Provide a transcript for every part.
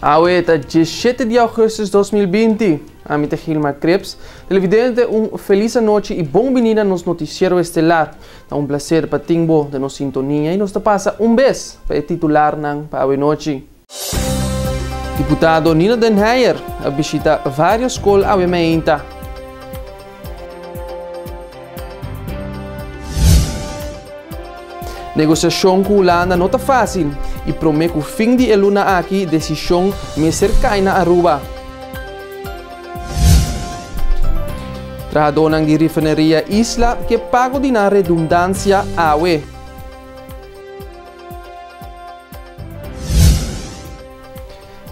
Awe ta 17 di augustus 2020. Ami ta Gilmar Krebs. Televidente, un feliz anochi y bon bini na nos noticiero estelar. Ta un placer pa tin bo den nos sintonia y nos ta pasa un bes pa e titularnan pa awe nochi. Diputado Nina den Heyer a bishita varios skol awe meinta. Negosiashon ku Hulanda no ta fásil i promé ku fin di e luna aki desishon mester kai na Aruba. Trahadónan di Refineria Isla ke pago di nan redundansia awe.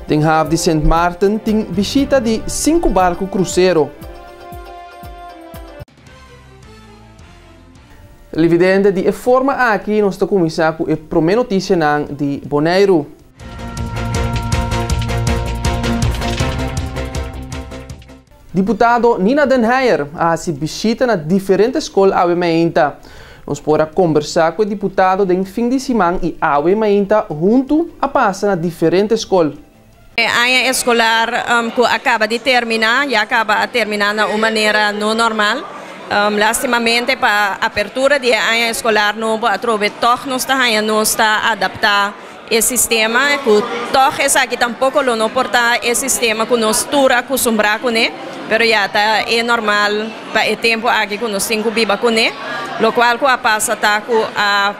Den haf di Sint Maarten tin bishita di sinku barku krusero. Televidente, di e forma aki nos ta kuminsá ku e promé notisianan di Boneiru. Diputado Nina den Heyer a hasi bishita na diferente skol awe mainta. Nos por a kombersá ku e diputado den fin di siman i awe mainta huntu a pasa na diferente skol. E aña eskolar ku a kaba di terminá ya kaba a terminá na un manera no normal. Lástimamente pa apertura di e aña eskolar nobo atrobe tòg nos ta haña nos ta adaptá e sistema ku tòg esaki tampoko lo no por ta e sistema ku nos tur a kustumbrá kuné, pero ya ta e normal pa e tempu aki ku nos tin ku biba kuné. Lokual ku a pasa ta ku a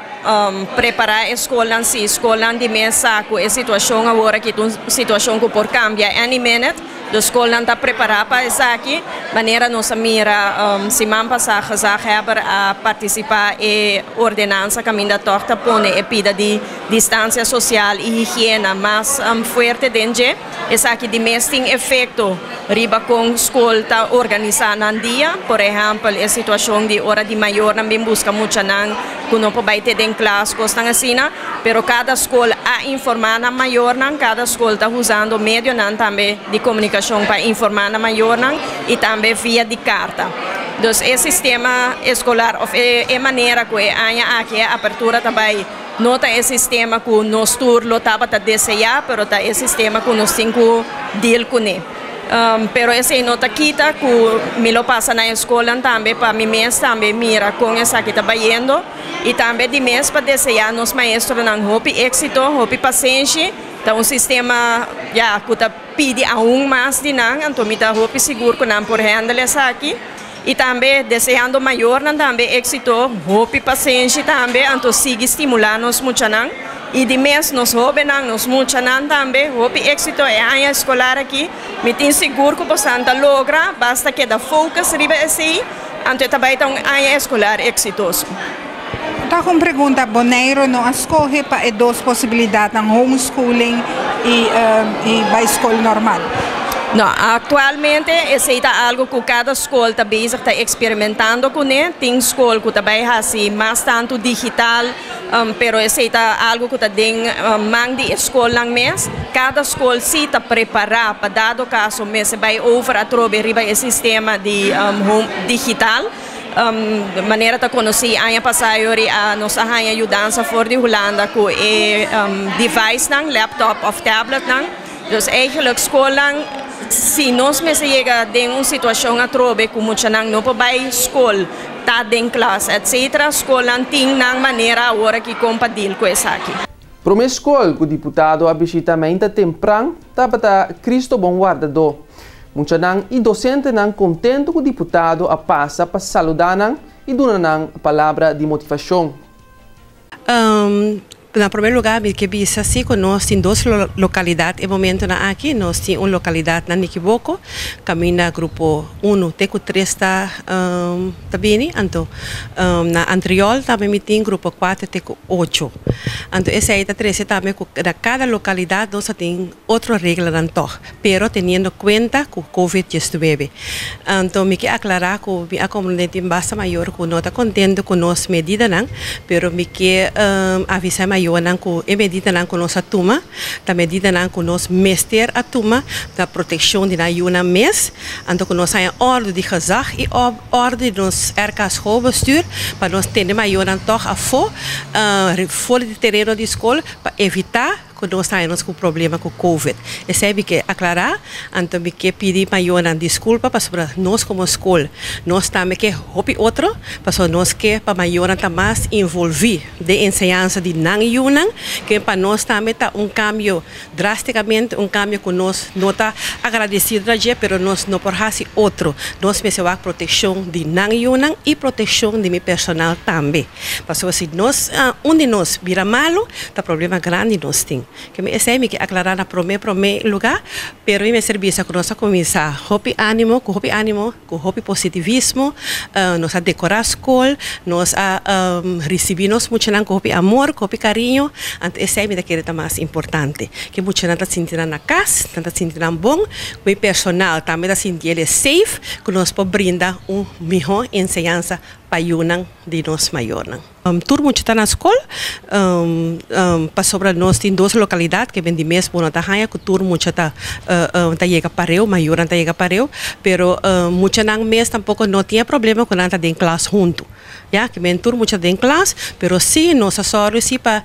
prepará e skolnan si skolnan di mes sa ku e situashon awor aki ta un situashon ku por kambia any minute. Dus skolnan ta prepará pa esaki. Manera nos a mira siman pasá gezaghebber a partisipá e ordenansa kaminda tòg ta pone e pida di distansia sosial i higiena mas fuerte den dje. Esaki di mes tin efekto riba kon skol ta organisá nan dia. Por ehèmpel e situashon di ora di mayornan bin buska muchanan ku no por bai te den klas, kosnan asina. Pero kada skol a informá nan mayornan, kada skol ta usando medionan tambe di komunikashon pa informá nan mayornan i tambe via di karta. Dus e sistema eskolar òf e manera ku e aña aki e apertura ta bai no ta e sistema ku nos tur lo tabata deseá, pero ta e sistema ku nos tin ku deal kuné. Pero esei no ta kita ku mi lo pasa na e skolnan tambe pa mi mes tambe mira kon esaki ta bayendo. I tambe di mes pa deseá nos maestronan hopi éksito, hopi pasenshi. Ta un sistema, ya, ku ta pidi aun mas di nan, anto mi ta hopi sigur ku nan por handle esaki. I tambe deseando mayornan tambe éksito, hopi pasenshi tambe, anto sigui stimulá nos muchanan. I di mes nos hóbennan, nos muchanan tambe, hopi éksito e aña eskolar aki. Mi tin sigur ku bosan ta logra, basta keda focus riba esei. Anto e ta bai ta un aña eskolar eksitoso. Ta un pregunta, Boneiru no a skohe pa e dos posibilidatnan, homeschooling i i bai skol normal? No, aktualmente esei ta algu ku kada skol ta bezig ta eksperimentando kuné. Tin skol ku ta bai hasi mas tantu digital. Pero esei ta algu ku ta den man di e skolnan mes. Kada skol sí ta prepará pa dado kaso mester bai over atrobe riba e sistema di home digital. Manera ta konosí aña pasá yori a nos a haña yudansa for di Hulanda ku e devicenan, laptop òf tabletnan. Dus eigenlijk skolnan si nos mester yega den un situashon atrobe ku muchanan no por bai skol, ta den klas etc. Skolnan tin nan manera awor aki kon pa deal ku esaki. Promé skol ku diputado a bishita mainta tempran tabata Cristo Bon Wardadó. Muchanan i dosentenan kontentu ku diputado a pasa pa saludá nan i duna nan palabra di motivashon. Na prome lugar mi ke bisa si ku nos tin dos lokalidat e momentonan aki. Nos tin un lokalidat na Nikiboko kaminda grupo unu te ku tres ta ta bini. Anto na Antriol tambe mi tin grupo kuater te ku ocho. Anto esei ta trese tambe ku na kada lokalidat nos ta tin otro reglanan tòg. pero teniendo cuenta cu Covid diesnuebe. Anto mi ke aclara cu mi a comprende tin basta mayor cu no ta contento cu nos medidanan, pero mi ke avisa e mayornan cu e medidanan cu nos a tuma ta medidanan cu nos mester a tuma na proteccion di nan yunan mes, anto cu nos haña ordo di gezag y ordo di nos RK Schoolbestuur pa nos tene mayornan tog afo for di tereno di school pa evita. ku nos ta haña nos ku problema ku Covid. Esei mi ke aklará, anto mi ke pidi mayornan diskulpa pasobra nos komo skol nos tambe ke hopi otro, pasobra nos ke pa mayornan ta mas involví den enseñansa di nan yunan, ke pa nos tambe ta un kambio drástikamente, un kambio ku nos no ta agradesido na dje, pero nos no por hasi otro. Nos mester wak protekshon di nan yunan i protekshon di mi personal tambe. Pasobra si nos, un di nos bira malu, ta problema grandi nos tin. Ke mi esei mi ke aklará na promé promé lugá, pero mi mester bisa ku nos a kuminsá hopi ánimo, ku hopi ánimo, ku hopi positivismo. Nos a dekorá skol, nos a risibí nos muchanan ku hopi amor, ku hopi kariño. Anto esei mi ta kere ta mas importante, ke muchanan ta sinti nan na kas, nan ta sinti nan bon, ku mi personal tambe ta sinti el e safe, ku nos por brinda un mihó enseñansa pa yunan di nos mayornan. Tur mucha ta na skol, pasobra nos tin dos lokalidat ke ben di mes bo no ta haña ku tur mucha ta ta yega pareu, mayornan ta yega pareu, pero muchanan mes tampoko no tin e problema ku nan ta den klas huntu. Ya, ke men tur mucha ta den klas, pero si nos a sòru si pa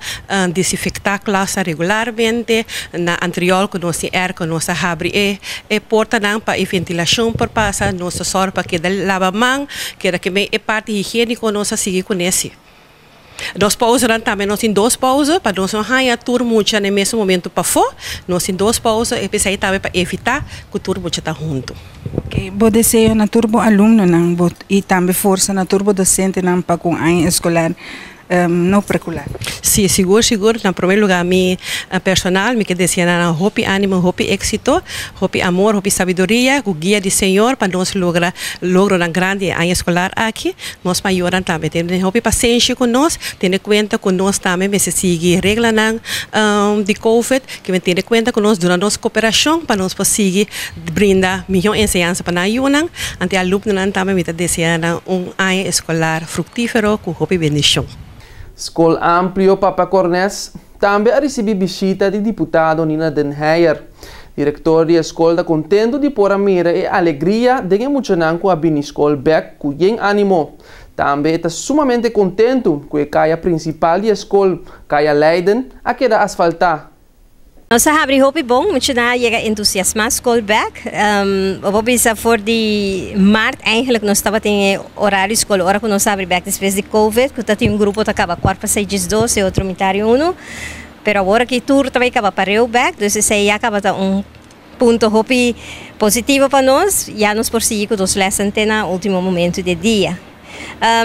desinfektá klasnan regularmente, na anterior ku nos tin airco nos a habri e e portanan pa e ventilashon por pasa, nos ta sòru pa keda laba man, keda ke men e parti higiéniko nos a sigui kuné si. Nos pousanan tambe nos tin dos pousa pa nos no haña tur mucha na e mesun momento pafó, nos tin dos pousa e p'esei tambe pa evitá ku tur mucha ta huntu. Oke, bo deseo na tur bo alumnonan bo i tambe forsa na tur bo dosentenan pa ku un aña eskolar no precular. Sí, sigur, sigur. Na prome lugar mi personal mi ke desea nan hopi animo, hopi exito, hopi amor, hopi sabiduria ku guia di Señor pa nos logra logronan grandi e aña escolar aki. Nos mayornan tambe tene hopi pasenshi ku nos, tene kuenta ku nos tambe mester sigui reglanan di covid, ke men tene kuenta ku nos, duna nos koperashon pa nos por sigui brinda mihó enseñansa pa nan yunan. Ante alumnonan tambe mi ta desea nan un aña eskolar fruktífero ku hopi bendishon. Skol Amplio Papa Cornes tambe a risibí bishita di diputado Nina den Heyer. Direktor di e skol ta kontentu di por a mira e alegria den e muchanan ku a bini skol bèk ku yen ánimo. Tambe e ta sumamente kontentu ku e kaya prinsipal di e skol, Kaya Leiden, a keda asfaltá. Nos a habri hopi bon, muchanan a yega entusiasmá skol bèk. Bo por bisa for di mart eigenlijk nos tabatin e orario skol ora ku nos habri bèk despues di covid ku ta tin un grupo ta kaba kuart pa seis diesdos e otro mitar i unu. Pero awor aki tur ta bai kaba pareu bèk, dus esei ya kaba ta un punto hopi positivo pa nos. Ya nos por sigui ku nos lèsnan te na último momento di e dia.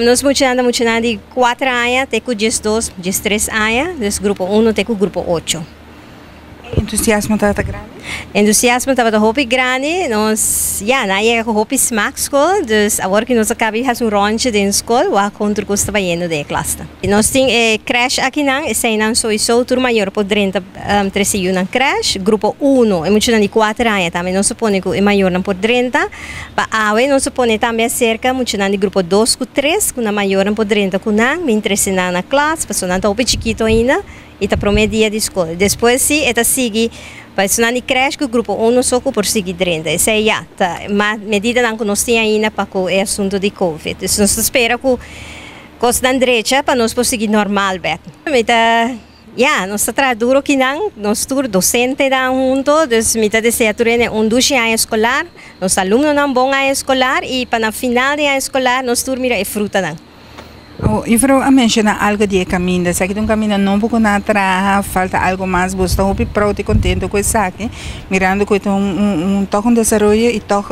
Nos muchanan ta muchanan di kuater aña te ku diesdos, diestres aña, dus grupo uno te ku grupo ocho. E entusiasmo tabata grandi? Entusiasmo tabata hopi grandi, nos ya nan a yega ku hopi smak skol, dus awor ku nos a kaba di hasi un rondje den skol wak kon tur kos ta bayendo den e klasnan. Nos tin e crèsh akinan, eseinan soiso tur mayor por drenta trese yunan crèsh, grupo uno e muchanan di kuater aña tambe nos a pone ku e mayornan por drenta. Pa awe nos a pone tambe aserka muchanan di grupo dos ku tres ku nan mayornan por drenta ku nan, bin trese nan na klas pasobra nan ta hopi chikito ainda i ta prome dia di skol. Despues si e ta sigui pa esunnan di krèsh ku grupo uno so ku por sigui drenta. Esei ya ta mas medidanan ku nos tin ainda pa ku e asuntu di covid. Dus nos ta spera ku kosnan drecha pa nos por sigui normal bèk. Mi ta. Ya, nos ta traha duro kinan, nos tur docentenan hunto, dus mi ta desea tur hende un dushi aña escolar, nos alumnonan bon aña escolar y pa na final di aña escolar nos tur mira e frutanan. Oh, juffrouw a menciona algo di e caminda, esaki ta un caminda nobo cu nan a traha, falta algo mas, bo sta hopi proud y contento cu esaki, mirando cu e ta un un toch un desaroyo y toch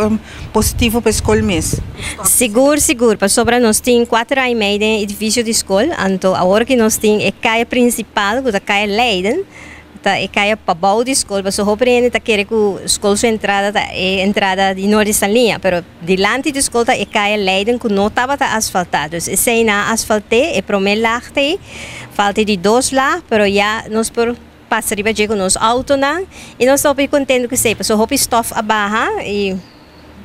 positivo pa e skol mes. Sigur, sigur, pasobra nos tin kuater aña i mei den e edificio di skol, anto awor ki nos tin e kaya principal ku ta kaya Leiden, ta e kaya pabou di skol, pasobra hopi hende ta kere ku skol su entrada ta e entrada di Noord di Saliña, pero dilanti di skol ta e kaya Leiden ku no tabata asfaltá, dus esei nan a asfalt'é, e promé lag ta ei, falta e di dos lag, pero ya nos por. Pasa riba dje ku nos outonan i nos ta hopi kontentu ku esei pasobra hopi stòf a baha i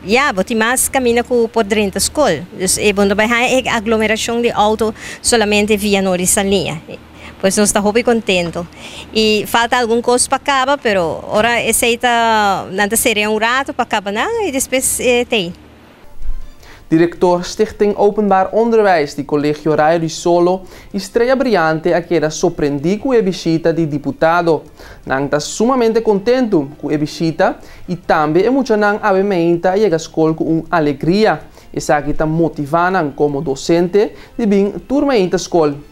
ya bo tin mas kaminda ku por drenta skol. Dus e bo no ta bai haña e aglomerashon di outo solamente via Nori Saliña. Pues nos ta hopi kontentu. I falta algun kos pa kaba pero ora esei ta nan ta seria un ratu pa kaba nan i despues e ta ei. Director Stichting Openbaar Onderwijs di Colegio Rayo di Solo y Estrella Brillante a keda sorprendi cu e bishita di diputado. Nan ta sumamente contento cu e bishita y tambe e muchanan awe mainta a yega scol cu un alegria. Esaki ta motiva nan como docente di bin tur mainta scol.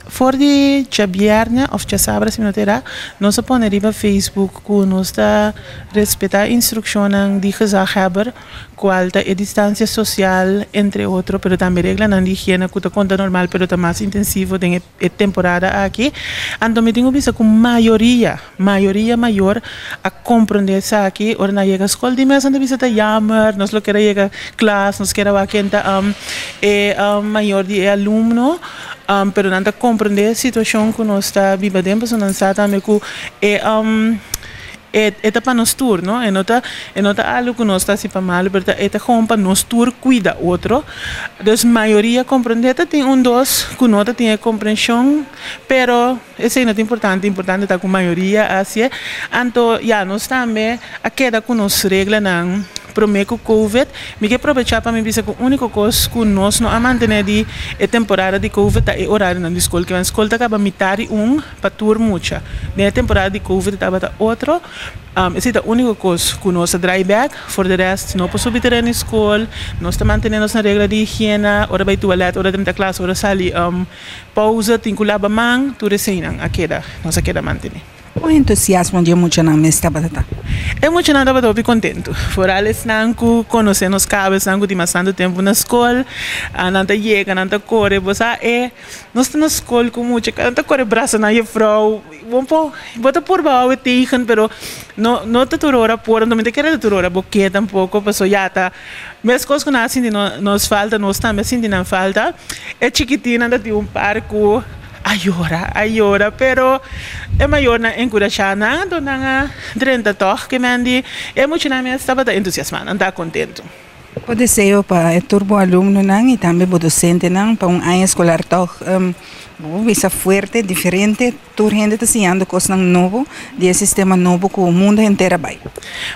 For di djabièrnè òf djasabra si mi no ta erá, nos a pone riba Facebook ku nos ta respetá instrukshonnan di gezaghebber, kual ta e distansia sosial entre otro, pero tambe reglanan di higiena ku ta konta normal pero ta mas intensivo den e temporada aki. Anto mi tin ku bisa ku mayoria, mayoria mayor a komprondé esaki ora nan a yega skol di mes nan ta bisa ta jammer, nos lo kier a yega klas, nos kier a wak ken ta e mayor di e alumno. Pero nan ta comprende e situacion cu nos ta biba den pasobra nan sa tambe cu e e ta pa nos tur no e no ta e no ta algo cu nos ta haci pa malo pero e ta gewoon pa nos tur cuida otro dus mayoria comprende ta tin un dos cu no ta tin e comprension pero esey no ta importante importante ta cu mayoria a haci'e anto ya nos tambe a keda cu nos reglanan. Promé ku Covid, mi ke probechá pa mi bisa ku úniko kos ku nos no a mantené di e temporada di Covid ta e orarionan di skol. Kiba skol ta kaba mitar di un pa tur mucha. Den e temporada di Covid tabata otro. Esei ta úniko kos ku nos a drai bèk. For de rèst no por subi tereno di skol, nos ta mantené nos na regla di higiena, ora bai tualèt, ora drenta klas, ora sali pousa tin ku laba man, tur eseinan a keda, nos a keda mantené. Kon entusiasmo di e muchanan mes tabata ta? E muchanan tabata hopi kontentu. Foral esnan ku konosé nos kaba, esnan ku tin mas tantu tempu na skol, nan ta yega, nan ta kore. Bo sa e nos ta na skol ku mucha, nan ta kore brasa nan jefrou. Bo por, bo ta purba hou tegen, pero no no ta tur ora por, anto mi ta kere ta tur ora bo ke tampoko, pasobra ya ta meskos ku nan a sinti nos falta, nos tambe a sinti nan falta. E chikitinnan ta tin un par ku. A yora, a yora, pero e mayornan enkurashá nan, anto nan a drenta tòg. Ke men di e muchanan mes tabata entusiasmá, nan ta kontentu. Bo deseo pa e tur bo alumnonan i tambe bo dosentenan pa un aña eskolar tòg bo bisa fuerte, diferente. Tur hende ta siñando kosnan nobo di e sistema nobo ku mundu henter a bai.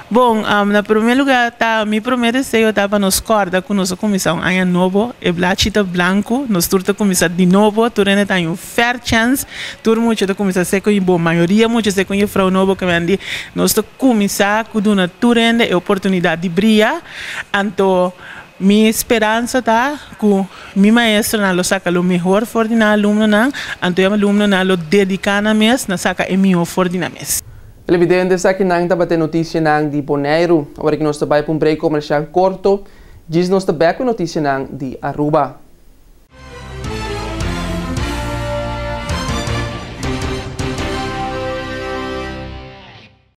Bon, na promé lugá ta mi promé deseo ta pa nos kòrda ku nos a kuminsá un aña nobo, e blachi ta blanku, nos tur ta kuminsá di nobo, tur hende ta haña un fair chance, tur mucha ta kuminsá ser ku bon, mayoria mucha ser ku un jefrou nobo ke men di nos ta kuminsá ku duna tur hende e oportunidat di bria, anto mi speransa ta ku. Mi maestronan lo saka lo mehor for di nan alumnonan, anto e alumnonan lo dediká nan mes na saka e mihó for di nan mes. Televidente, esakinan tabata e notisianan di Boneiru. Awor ki nos ta bai pa un break komersial korto, djis nos ta bek ku e notisianan di Aruba.